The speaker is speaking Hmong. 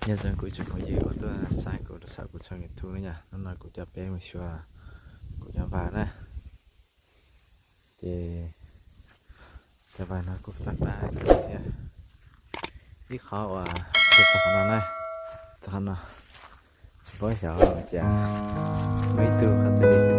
Nyob zoo kuv tsoom phooj ywg uas tuaj saib kuv rau saum kuv tshooj YouTube no yom, hnub no kuv coj peb mus xyuas kuv cov npawg na. Ces cov npawg no kuj tab dab kawg thiab. Ib qhov uas txog qhov no na, txog qhov no, tsis paub xyov ua cas muaj ib tug qhov twg li.